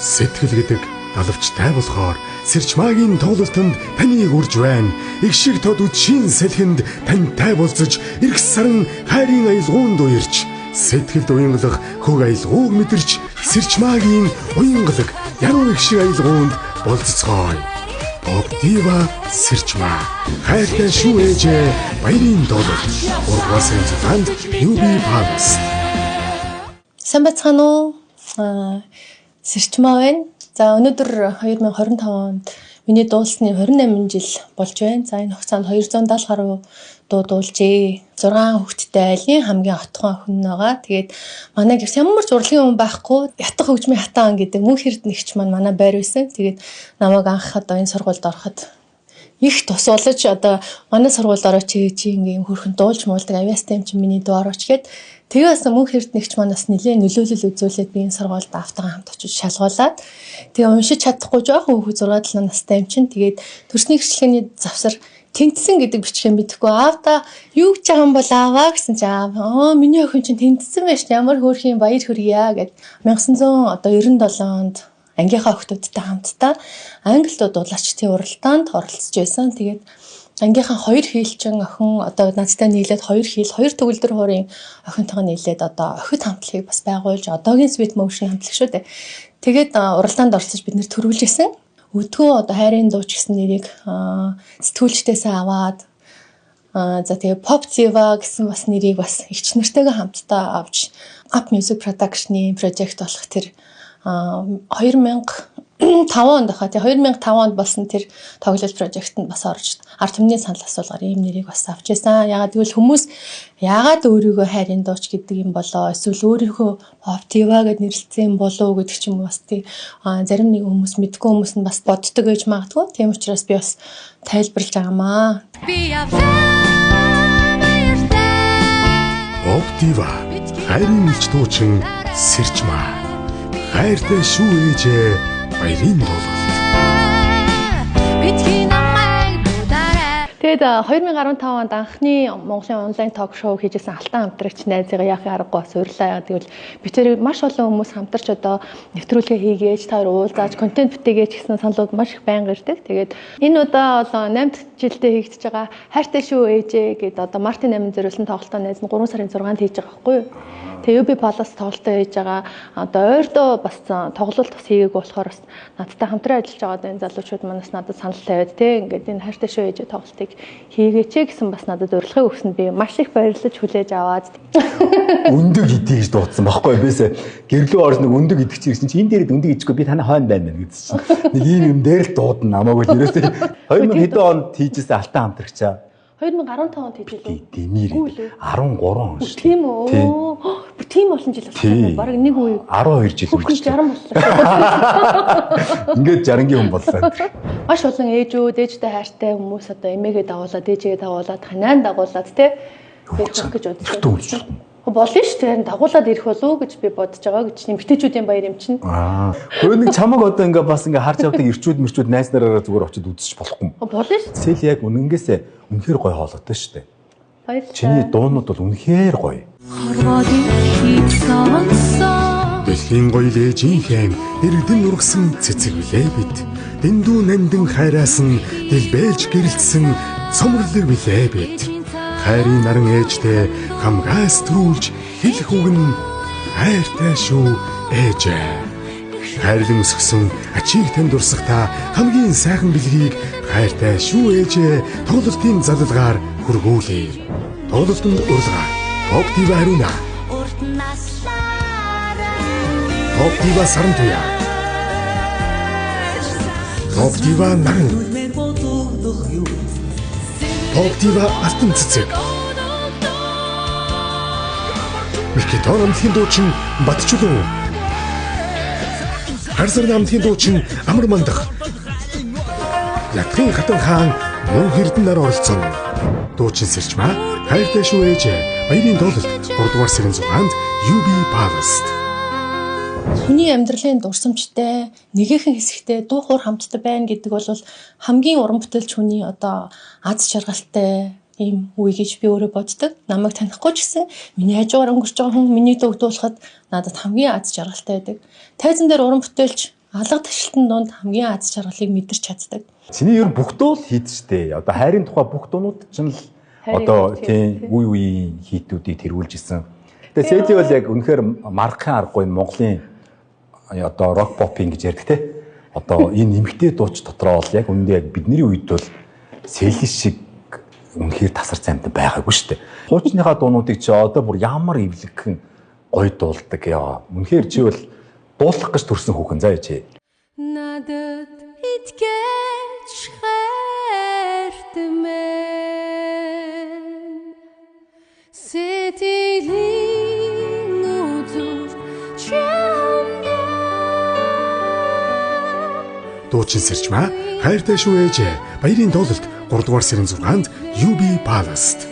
Сэтгэл гэдэг далавчтай болохоор Сэрчмаагийн тоглолтод таныг урьж байна. Их шиг тод үдшийн салхинд тантай болзож эрх саран хайрын аялгуунд уярч сэтгэлд уянгалах хөг аялгууг мэдэрч Сэрчмаагийн уянгалаг яруу их шиг аялгуунд болзоцгоё. Pop Diva Сэрчмаа. Хайртай шүү ээжээ баярын тоглолт. 3 дугаар сарын 6-нд UB Palace. Сайн байцгаана уу? Сэрчмаа байна. За, өнөөдөр 2025 онд миний дуулсны 28 жил болж байна. За, энэ хугацаанд 270 гаруй дуу дуулжээ. 6 хүүхэдтэй айлын хамгийн отхон охин нь байгаа. Тэгээд манай гэрт ямар ч урлагийн хүн байхгүй. Ятгах хөгжмийн хатаан гэдэг мөнх эрдэнэгч маань манай байр байсан. Тэгээд намайг анх одоо энэ сургуульд ороход их тусуулж, одоо манай сургуульд орооч, чи ингээм хөрхэн дуулж муулдаг авьяастай юм чи, миний дуу орооч гэд. Тэгээ бас мөнх эрдэнэгч маань бас нэлээд нөлөөлөл үзүүлээд би энэ сургуульд автагаа хамт очиж шалгуулад, тэгээ уншиж чадахгүй жоохон хүүхэд, 6 7 настай юм чинь, тэгээд төрсний гэрчлэгээний завсар тэнцсэн гэдэг бичгээ мэдэхгүй, аавда юу гэж байгаа юм бол ааваа гэсэн чи аав аа миний охин чинь тэнцсэн байж, ямар хөөрхийн баяр хүргье гэд. 1900 одоо 97 онд ангийнхаа охтуудтай хамтдаа англи дуулаачдын уралдаанд оролцож байсан. Тэгээд ангийнхаа хоёр хийлчин охин одоо надтай нийлээд хоёр хийл, хоёр төгөлдөр хуурын охинтойгоо нийлээд одоо охид хамтлагийг бас байгуулж, одоогийн Sweet Motion хамтлаг шүү дээ. Тэгээд уралдаанд оролцож бид нэр төрүүлж исэн. Өдгөө одоо хайрын дууч гэсэн нэрийг сэтгүүлчдээсээ аваад, за, тэгээ Pop Diva гэсэн бас нэрийг бас эгч нартайгаа хамтдаа авч Up Music Production-ы project болох тэр 2005 онд хаа, тэгээ 2005 онд болсон тэр тоглолт project-нд бас орж ард түмний санал асуулгаар ийм нэрийг бас авч байсан. Ягаад гэвэл хүмүүс яагаад өөрийгөө хайрын дууч гэдэг юм болоо, эсвэл өөрийнхөө Pop Diva гэд нэрлэсэн юм болоо гэдэг ч юм уу, бас тий зарим нэг хүмүүс, мэдгүй хүмүүс нь бас боддог гэж магадгүй. Тийм учраас би бас тайлбарлаж байгаамаа. Би явлаа баяртай. Pop Diva хайрын элч дуучин Сэрчмаа. Хайртай шүү ээжээ баярын тоглолт. Битгий намайг дуудаарай. Тэгээд 2015 онд анхны Монголын онлайн talk show хийжсэн Алтан хамтрагч найзыгаа яахын аргагүй бас урьлаа. Тэгвэл би тэр маш олон хүмүүс хамтарч одоо нэвтрүүлгээ хийгээч, та хоёр уулзаач, контент бүтээгээч гэсэн саналууд маш их байнга ирдэг. Тэгээд энэ удаа бол 8 дахь жилдээ хийгдэж байгаа хайртай шүү ээжээ гэд одоо мартын 8 зориулсан тоглолтоо найз нь 3 сарын 6-нд хийж байгаа байхгүй юу? Тэгээ UB Palace тоглолтоо хийж байгаа. Одоо ойрдоо бас тоглолт бас хийгээгүй болохоор бас надтай хамтран ажиллаж байгаа энэ залуучууд манаас надад санал тавиад, те, ингээд энэ хайртай шүү ээжээ тоглолтыг хийгээч гэсэн бас надад урилгыг өгсөнд би маш их баярлаж хүлээж аваад. Өндөг идэ гэж дуудсан байхгүй бисээ. Гэрлүү орж нэг өндөг идэх чи гэсэн чи энэ дээрээ өндөг идэхгүй, би танай хойно байна мэн гэсэн чинь. Нэг ийм юм дээр л дуудана намайг л ерөөсөө. 2000 хэдэн онд хийжсэн Алтан хамтрагчаа? 2015 онд хийж лээ. Дэмир 13 он шүү. Тийм үү? Бүр тийм олон жил болсон. Бараг нэг үе. 12 жил үргэлж 60 боллоо. Ингээд 60-гийн хүн боллоо. Маш олон ээжүүд, ээжтэй хайртай хүмүүс одоо эмээгээ дагуулад, ээжигээ дагуулад, ханаан дагуулад те ирэх гэж бодсон. Болно шүү дээ. Дагуулад ирэх болов уу гэж би бодож байгаа гэж эмгтээчүүдийн баяр юм чинь. Аа. Хөө нэг чамаг одоо ингээ бас ингээ харж явдаг ирчүүд мэрчүүд найз нараараа зүгээр очиод үзчих болохгүй. Болно шүү. Сэл яг үнэнгээсээ үнэхээр гоё хоолойтой шүү дээ. Баярлалаа. Чиний дуунууд бол үнэхээр гоё. Хорвоодын хит сонсоо. Дэлхийн гоё ээжийн хэн дэрэгдэн нургасан цэцэг билээ бид. Дэндүү нандин хайраас нь дэлбэлж гэрэлтсэн цомрлог билээ бид. Хайрын наран ээжтэй хамгаас төрүүлж хэлэх үг нь хайртай шүү ээжээ. Хайрлан өсгсөн ачийг танд урсгахдаа хамгийн сайхан бэлгийг хайртай шүү ээжээ тоглолтын залалгаар хүргүүлье. Тоглолтод урилгаар Pop Diva Аруна, Урт наслаарай. Pop Diva Сарантуяа, Pop Diva Наран, Pop Diva Алтан цэцэг, Микитон амтгийн дуучин Батчулуу, Харсар амтгийн дуучин Амар Мандах, Ятгын хатан хаан мөн хэрдэн нар оролцсон. Дуучин Сэрчмаа хайртай шүү ээжээ баярын тоглолт 3 дугаар сарын 6-нд UB Palace. Хүний амьдралын дурсамжтай нэгэн хэсэгтээ дуу хуур хамттай байна гэдэг бол хамгийн уран бүтээлч хүний одоо аз жаргалтай ийм үе гэж би өөрөө боддог. Намайг танихгүй ч гэсэн миний хажуугаар өнгөрч байгаа хүн миний дууг дуулахад надад хамгийн аз жаргалтай байдаг. Тайзан дээр уран бүтээлч Алга ташлтын дунд хамгийн аз жаргалыг мэдэрч чаддаг. Чиний ер нь бүх дуу л хит штэ. Одоо хайрын тухай бүх дуунууд чинь л одоо тийм үе үеийн хитүүдийг тэргүүлж исэн. Тэгээ Сэли бол яг үнэхээр маркын аргагүй Монголын одоо рок попын гэж ярьдаг те. Одоо энэ эмгтэй дууч дотроо бол яг үнэндээ яг бидний үед бол Сэли шиг үнэхээр тасар цаймтай байгаагүй штэ. Хуучныхаа дуунуудыг чи одоо бүр ямар эвлэгхэн гоё дуулдаг яа. Үнэхээр чи бол дуулах гэж төрсэн хүүхэн заа чи. Надад итгэж хайртмэн сэтгэлийн үзүүрт чамдаа. Дуучин Сэрчмаа хайртай шүү ээжээ. Баярын тоололт 3 дугаар сарын 6-нд UB Palace-т.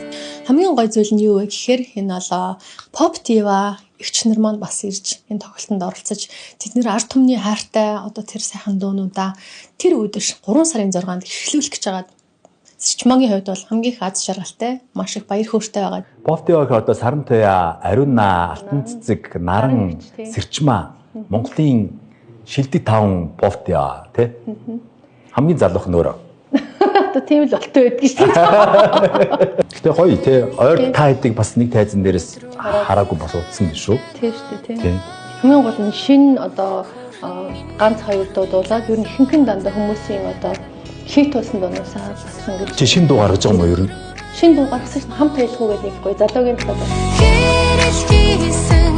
Хамгийн гой зүйл нь юу вэ гэхээр энэ бол pop diva эгч нар маань бас ирж энэ тоглолтод оролцож тэд нэр ард түмний хайртай одоо тэр сайхан дуунуудаа тэр өдөр 3 сарын 6-нд эхлүүлэх гэж байгаа. Сэрчмаагийн хувьд бол хамгийн их аз жаргалтай, маш их баяр хөөртэй байгаа. Pop diva гэх одоо Саран Туяа, Ариуна, Алтан цэцэг, Наран, Сэрчмаа Монголын шилдэг таван pop diva тий. Хамгийн залуух нь өөрөө. Одоо тийм л болтой байдаг шүү дээ. Гэтэ гоё тий. Ойр та хэдийг бас нэг тайзан дээрээс хараагүй бас удсан шүү. Тийм шүү дээ тий. Хамгийн гол нь шинэ одоо ганц хоёр дуу дуулаад ер нь ихэнх нь дандаа хүмүүсийн одоо хит болсон дуунуусаа бас ингэж Чи шинэ дуу гаргаж байгаа юм уу ер нь? Шинэ дуу гаргасан чинь хамт аялах уу гэдэг нэг гоё залуугийн талаар. Гэрэлтсэн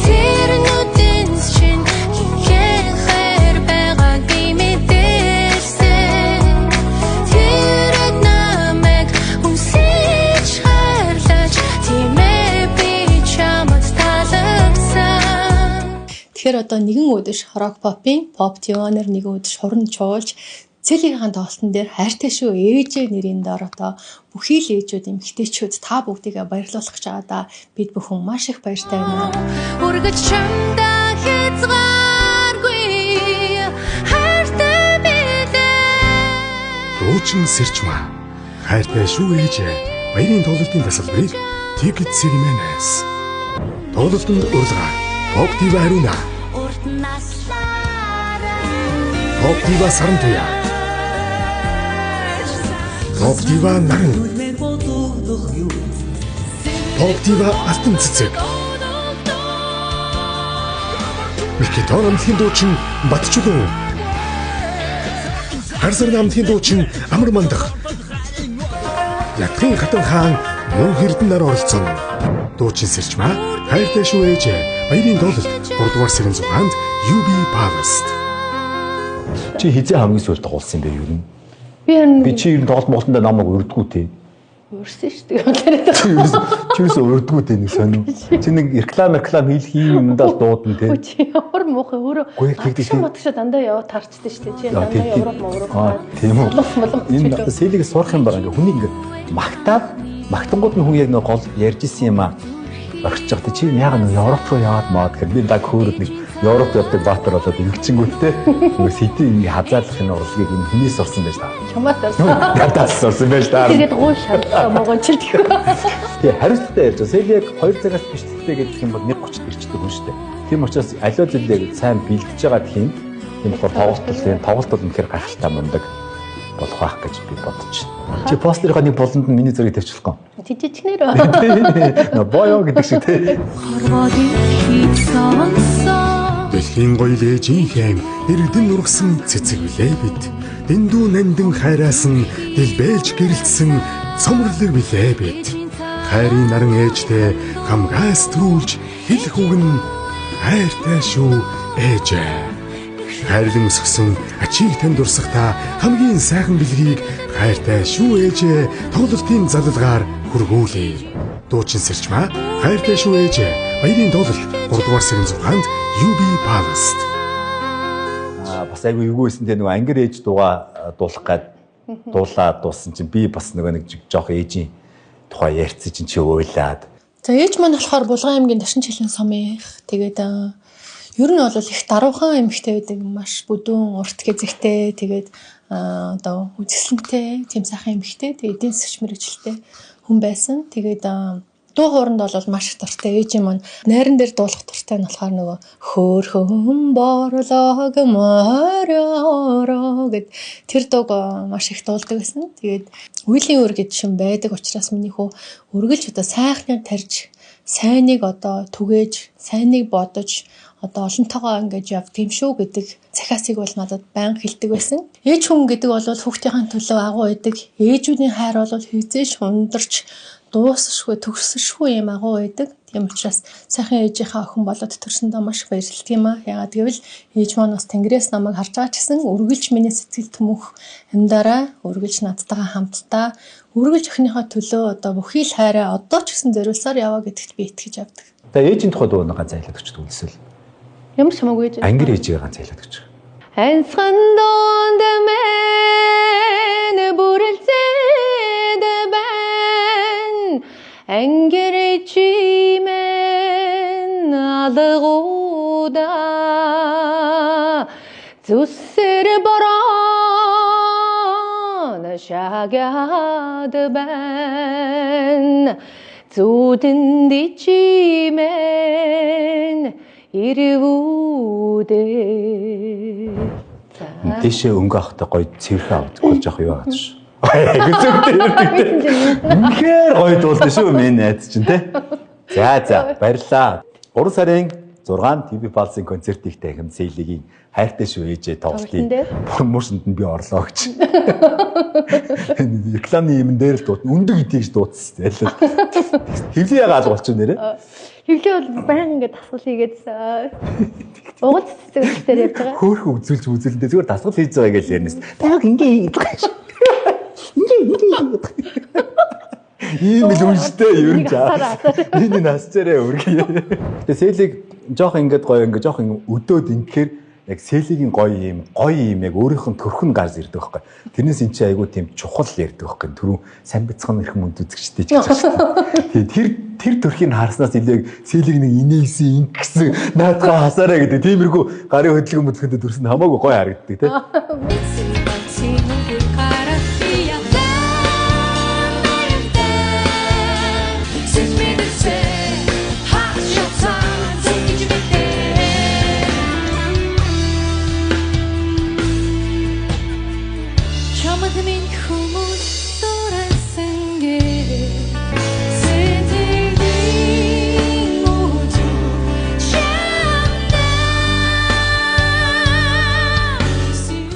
тэр нүдэнс чинь хин хайр байгааг би мэдэрсэн. Тэрэд намайг үнсэж хайрлаж тиймээ би чамд таалагдсан. Тэгэхээр одоо нэгэн өдөр рок попын pop diva-р нэгэн өдөр шуран чуулж Цэлийн тоглолтын дээр хайртай шүү ээжээ нэрийн дор одоо бүхий л ээжүүд эмэгтэйчүүд та бүгдийгээ баярлуулах гэж байгаадаа бид бүхэн маш их баяртай байна. Үргэж чамдаа хязгааргүй хайртай билээ. Дуучин Сэрчмаа хайртай шүү ээжээ. Баярын тоглолтын тасалбарыг Ticket Segment-ээс. Тоглолтод урилгаар Pop Diva Ариуна, Урт наслаараа Pop Diva Саран Туяа, Pop Diva Наран, Pop Diva Алтан цэцэг, Микитон амтгийн дуучин Батчулуун, Харсар амтгийн дуучин Амар Мандах, Ятгын хатан хаан мөн хэрдэн нар оролцсон. Дуучин Сэрчмаа хайртай шүү ээжээ. Баярын тоололт 3 дугаар сарын 6-нд UB Palace-т. Чи хизээ хамгийн сүүлд тоглосон юм бэ ер нь? Би харин Би чи ер нь тоглолт молтондоо намайг урдгүү те. урьсан шүү дээ. Чи ерөөсөө урдгүү те нэг сонь. Чи нэг реклам хийх юм юмдаа л дуудана те. Чи ямар муухай өөрөө Үгүй, тэгдэг, гадагшаа модагшаа дандаа яваа тарчдаг шүү дээ. Чи Аа, дандаа тийм, тийм. Европ Европ. Аа, тийм үү. Молон Энэ сэлийг сурах юм байгаа ингээ хүний ингээ магтаад магтангууд нь хүн яг нэг гол ярьж исэн юм аа орхиж байгаа. Чи яагаад нэг Европ руу яваад маад гэхээр би даг хөөрөд нэг Европ явдаг баатар болоод ингэчингүүттэй нөгөө сэдвийг ингээ хазаарлах энэ урлагийг энэ хүнээс сурсан байж таа. Чамаас сурсан. Надаас сурсан байж таа. Тэгээд гуй шалгаа могон чил гэх. Тий, хариуцлагатай ярьж байгаа. Сэл яг 2 цагаас бичлэгтэй гэдэг юм бол 1:30-д ирчдэг хүн шүү дээ. Тийм учраас аливаа зүйлээ сайн бэлдэж байгаа тийм. Тийм болохоор тоглолт бол тийм тоглолт бол үнэхээр гайхалтай мундаг болох байх гэж би бодож байна. Чи постерийнхаа нэг буланд нь миний зургийг тавьчихлахгүй. Жижигчнэр. Нөө боёо гэдэг шиг тий. Хорвоод ихэд сонсоо. Дэлхийн гоёл ээжийн хэм эрдэн нургасан цэцэг билээ бид. Дэндүү нандин хайраас нь дэлбэлж гэрэлтсэн цомрлог билээ бид. Хайрын наран ээжтэй хамгаас төрүүлж хэлэх үг нь хайртай шүү ээжээ. Хайрлан өсгсөн ачийг танд урсгахдаа хамгийн сайхан бэлгийг хайртай шүү ээжээ тоглолтын залалгаар хүргүүлье. Дуучин Сэрчмаа хайртай шүү ээжээ. Баярын тоглолт 3 дугаар сарын 6-нд UB Palace-т. Аа бас айгүй эвгүй байсан те нөгөө ангир ээж дууга дуулах гад дуулаад дууссан чинь би бас нөгөө нэг жоох ээжийн тухай ярьсан чинь чи уйлаад. За ээж маань болохоор Булган аймгийн Дашин жилийн сумынх. Тэгээд ер нь бол их даруухан эмэгтэй байдаг. Маш бүдүүн, урт гэзэгтэй. Тэгээд одоо үзэсгэлэнтэй, тийм сайхан эмэгтэй. Тэгээд эдийн засгч мэргэжилтэй хүн байсан. Тэгээд Дуу хооронд бол маш их дуртай. Ээж юм маань найран дээр дуулах дуртай нь болохоор нөгөө хөөхөн борлог моророо гэд тэр дууг маш их дуулдаг гэсэн. Тэгээд үеийн үр гэж шин байдаг учраас миний хүү үргэлж одоо сайхныг тарьж, сайныг одоо түгээж, сайныг бодож одоо олонтойгоо ингэж явд юм шүү гэдэг захиасыг бол надад байнга хэлдэг байсан. Ээж хүн гэдэг бол хүүхдийн төлөө агуу байдаг. Ээжүүдийн хайр бол хизээш ундарч дуусшгүй, төгсөшгүй юм агуу байдаг. Тийм учраас сайхан ээжийнхээ охин болоод төрсөндөө маш их баярлалт юм аа. Яагаад гэвэл ээж маань бас Тэнгэрээс намайг харж байгаа ч гэсэн үргэлж миний сэтгэл төмөх амьдараа, үргэлж надтайгаа хамтдаа, үргэлж охиныхоо төлөө одоо бүхий л хайраа одоо ч гэсэн зориулсаар яваа гэдэгт би итгэж авдаг. За ээжийн тухай дуу ганц айлаад өгч үлсэл. Ямар ч хамаагүй ээж. Ангир ээжигээ ганц айлаад өгч. Анцхан дунд мэн бүрэлзээд байна. Ангир чимэн алгуудаа зүсэр борон шагад байна. Зүудэн дичимэн ирвүүдээ. Дэшээ өнгө авахтай гоё цэвэрхэн авдаг болж явах юу байгаа шүү. Гүзэгтэй. Үнэхээр гоё дуулсан шүү миний найз чинь те. За за баярлалаа. 3 сарын 6-нд TV Pulse-ын концертыг танхим Сэлигийн хайртай шүү ээжээ тоглолтын промошнд нь би орлоо гэж. Рекламны юм дээр л дууд өндөг идэх гэж дуудсан зайлал. Хевлээ яагаад алга болчих нэрээ? Хевлээ бол баян ингээд дасгал хийгээдсэн. Угал цэцэг дээр явж байгаа. Хөөхөн үзүүлж үзүүлэндээ зүгээр дасгал хийж байгаа гэж ярина. Таг ингээ хийгээд байгаа шүү. Ингээ ингээ хийгээд. Ийм л үнэтэй ер нь жаа. Энэ насчаарэ өргөе. Гэтэ сэлийг жоох ингээд гоё ингээд жоох өдөөд ингэхээр яг сэлигийн гоё юм яг өөрийнх нь төрх нь гарч ирдэг байхгүй. Тэрнээс эн чинь айгүй тийм чухал ярьдаг байхгүй. Түрүүн сайн бяцхан эрхэм хүнд үзэгчтэй ч гэж байна. Тэгээ тэр төрхийг харснаас илүү яг сэлиг нэг инээсэн ингэсэн наадхаа хасаарэ гэдэг тиймэрхүү гарын хөдөлгөөн мөдөлгөндөө төрсөн хамаагүй гоё харагддаг тий.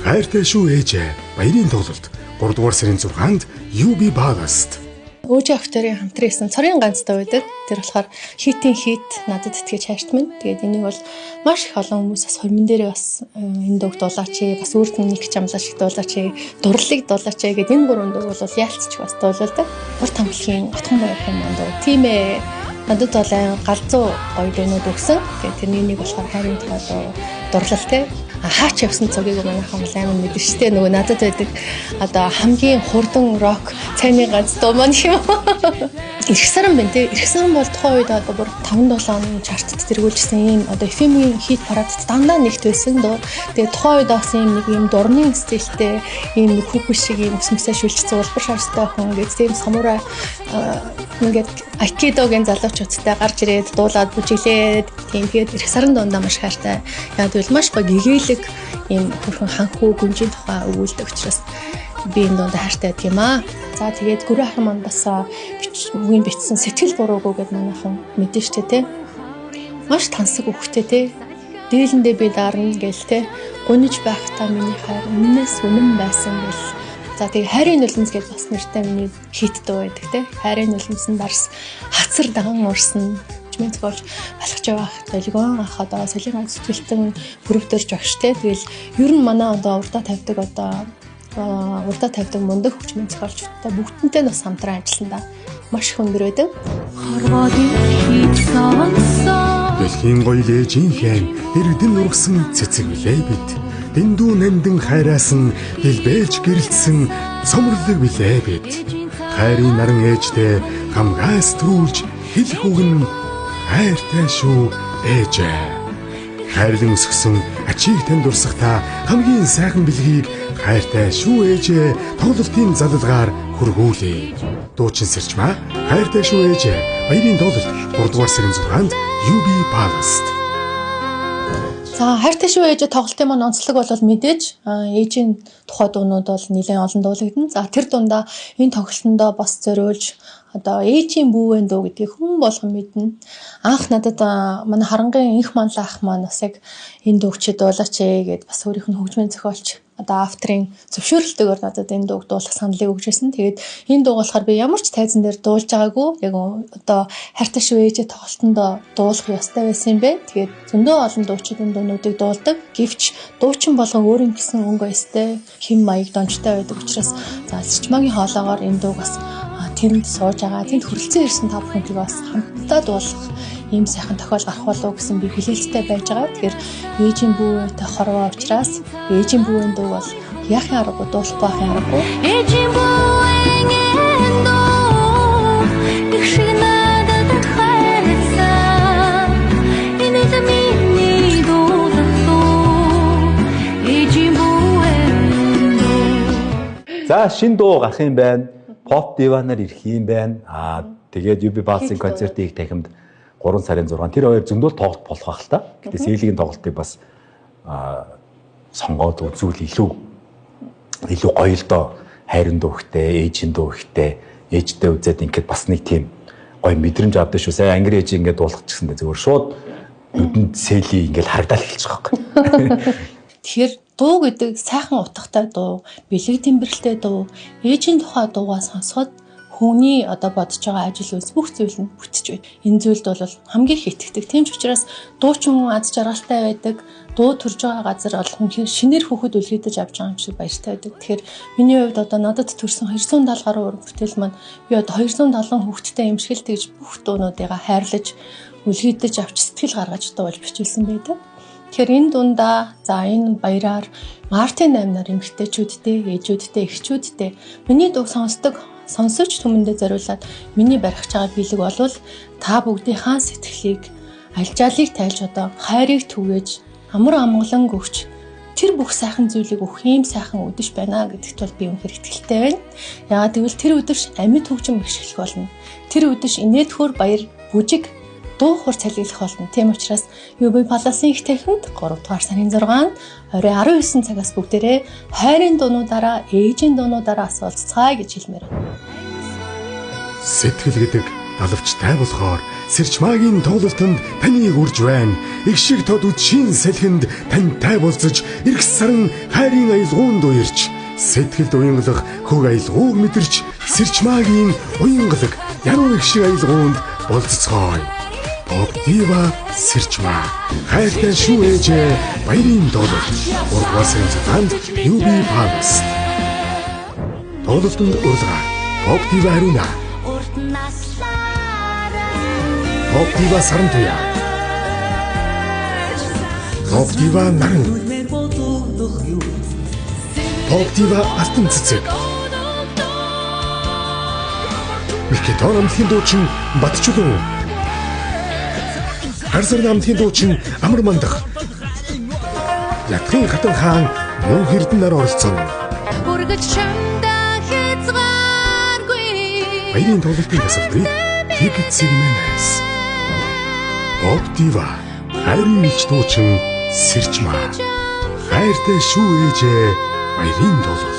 Хайртай шүү ээжээ. Баярын тоглолт 3 дугаар сарын 6-нд UB Palace-т. Өөжөө актерын хамтран хийсэн цорын ганц дуу байдаг. Тэр болохоор хитийн хит надад итгэж хайрт минь. Тэгээд энийг бол маш их олон хүмүүс бас хормон дээрээ бас энэ дууг дуулаач, бас үрд нь нэг чамлаа шиг дуулаач, дурлалыг дуулаач гэдэг энэ гурван дуу бол яалцч бас дуулалдаг. Урт хамтлагийн отхон баярхан маань дуу. Тийм ээ. Надад бол аим галзуу гоё дуунууд өгсөн. Тэгээд тэрний нэг болохоор хайрын тухай дуу дурлал те. Хаач явсан цогийг манайхан бол амар мэдэн штэ. Нөгөө надад байдаг одоо хамгийн хурдан рок цайны ганц дуу маань юм. Ирэх саран байна те. Ирэх саран бол тухайн үед одоо бүр 5-7 оны чартад тэргүүлжсэн ийм одоо FM-ийн хит парадд дандаа нэгт байсан дуу. Тэгээ тухайн үед авсан ийм нэг ийм дурны стилтэй ийм нэг хүүхэн шиг ийм өс мөсөө шүлжсэн улбар шарстай охин гэж тийм самурай ингээд айкидогийн залуучуудтай гарч ирээд дуулаад бүжиглээд тийм. Тэгээд ирэх саран дундаа маш хайртай. Яг тэгвэл маш гоё гэгээлэг ийм хөрхөн ханхүү гүнжийн тухай өгүүлдэг учраас би энэ дундаа хайртай байдаг юм аа. За тэгээд гүрэн ахын маань бас үгийн бичсэн сэтгэл буруугүй гэдээ манайхан мэдэн штэ те. Маш тансаг үхтэй те. Дээлэндээ би дарна гэл те. Гуниж байхдаа миний хайр үнэнээс үнэн байсан гэл. За тэгээ хайрын нулимс гэж бас нэртэй миний хит дуу байдаг те. Хайрын нулимс нь дарс хацар даган урсан. Хөгжмийн зохиолч балхаж явах долгион ах одоо солийн ганц зүтгэлтэн бүрөвдөр жогштэй. Тэгэл ер нь манай одоо урдаа тавьдаг одоо урдаа тавьдаг мундаг хөгжмийн зохиолчдтой бүгдэнтэй бас хамтран ажиллана да. Маш их өндөр байдаг. Дэлхийн гоё ээжийн хайн эрдэн нургасан цэцэг билээ бид. Дэндүү нандин хайраас нь дэлбэлж гэрэлтсэн цомрлог билээ бид. Хайрын наран ээжтэй хамгаас төрүүлж хэлэх үг нь хайртай шүү ээжээ. Хайрлан өсгсөн ачийг танд урсгах хамгийн сайхан бэлгийг хайртай шүү ээжээ тоглолтын залалгаар хүргүүлээ. Дуучин Сэрчмаа хайртай шүү ээжээ Баярын тоглолт 3 дугаар сарын 6-нд UB Palace-т. За, хайртай шүү ээжээ тоглолтын маань онцлог бол мэдээж ээжийн тухай дуунууд бол нэлээд олон дуулагдана. За, тэр дундаа энэ тоглолтондоо бас зориулж одоо ээжийн бүүвэн дуу гэдгийг хүн болгон мэднэ. Анх надад манай харангийн инх манлаа ах маань бас яг энэ дууг чи дуулаач ээ гэд бас өөрийнх нь хөгжмийн зохиолч одоо авторын зөвшөөрөлтөөр надад энэ дууг дуулах саналыг өгч байсан. Тэгээд энэ дуу болохоор би ямар ч тайзан дээр дуулж байгаагүй. Яг одоо хайртай шүү ээжээ тоглолтондоо дуулах ёстой байсан юм бэ. Тэгээд зөндөө олон дуучид энэ дуунуудыг дуулдаг. Гэвч дуучин болгон өөрийн гэсэн өнгө оёстой, хэм маяг донжтой байдаг учраас за Сэрчмаагийн хоолоогоор энэ дууг бас тэнд сууж байгаа, тэнд хүрэлцэн ирсэн та бүхэнтэйг бас хамтдаа дуулах ийм сайхан тохиол гарах болов гэсэн би хүлээлттэй байж байгаа. Тэгэхээр ээжийн бүүвэтэй хорвоо учраас ээжийн бүүвэн дуу бол яахын аргагүй, дуулахгүй байхын аргагүй. Ээжийн бүүвэн дуу их шиг надад хайрлаа. Энэ л миний дуулах дуу. Ээжийн бүүвэн дуу. За, шин дуу гарах юм байна. Pop Diva-нар ирэх юм байна. Аа, тэгээд UB Palace-ын концертыг танхимд 3 сарын 6. Тэр хоёр зөндөл тоглолт болох байх л та. Гэтэ Сэлигийн тоглолтыг бас сонгоод үзвэл илүү гоё л доо. Хайрын дуу ихтэй, ээжийн дуу ихтэй, ээжтэй үзээд ингээд бас нэг тийм гоё мэдрэмж авдаг шүү. Сая англи ээж ингээд дуулах гэсэндээ зүгээр шууд нүдэнд Сели ингээд харагдал эхэлж байгаа байхгүй. Тэгэхээр дуу гэдэг сайхан утгатай дуу, бэлэг тэмбэрлэлтэй дуу, ээжийн тухай дуугаа сонсоход хүний одоо бодож байгаа ажил үйлс бүх зүйл нь бүтэж байд. Энэ зүйлд бол хамгийн их итгэдэг. Тийм ч учраас дуучин хүн аз жаргалтай байдаг. Дуу төрж байгаа газар бол үнэхээр шинээр хүүхэд үлгийдэж авч байгаа юм шиг баяртай байдаг. Тэгэхээр миний хувьд одоо надад төрсэн 270 гаруй уран бүтээл маань би одоо 270 хүүхэдтэй юм шиг л тэгж бүх дуунуудыгаа хайрлаж үлгийдэж авч сэтгэл гаргаж дуулж бичүүлсэн байдаг. Тэгэхээр энэ дундаа за энэ баяраар мартын 8-нар эмэгтэйчүүдтэй, ээжүүдтэй, эгчүүдтэй миний дууг сонсдог сонсогч түмэндээ зориулаад миний барих байгаа биелэг болвол та бүгдийнхаа сэтгэлийг алжаалыг тайлж одоо хайрыг түгээж амар амгалан өгч тэр бүх сайхан зүйлийг өгөх ийм сайхан үдэш байна гэдэгт бол би үнэхээр итгэлтэй байна. Яагаад гэвэл тэр үдэш амьд хөгжим бэхжлэх болно. Тэр үдэш инээдхөр баяр бүжиг дуу хур цалиглах болно. Тийм учраас UB Palace-ын их танхимд 3 дугаар сарын 6-нд орой 19 цагаас бүгдээрээ хайрын дуунуудаараа, ээжийн дуунуудаараа асуулцгаая гэж хэлмээр байна. Сэтгэл гэдэг далавчтай болохоор Сэрчмаагийн тоглолтод таныг урьж байна. Их шиг тод үдшийн салхинд тантай болцож эрх саран хайрын аялгуунд уярч сэтгэлд уянгалах хөг аялгууг мэдэрч Сэрчмаагийн уянгалаг яруу их шиг аялгуунд болцоцгоё. Pop Diva Сэрчмаа. Хайртай шүү ээжээ баярын тоглолт 3 дугаар сарын 6-нд UB Palace. Тоглолтод урилга Pop Diva Arena, Pop Diva Сарантуяа, Pop Diva Наран, Pop Diva Алтан Цэцэг. Микитон амтгийн дуучин Батчулуун. Харсар намтгийн дуучин Амар Мандах. Ятгын хатан хаан мөн хэрдэн нар оролцсон. Бүргэж чамдаа хязгааргүй. Баярын тоглолтын тасалбарыг Ticket Segment-ээс. Pop Diva хайрын элч дуучин Сэрчмаа. Хайртай шүү ээжээ баярын тоглолт.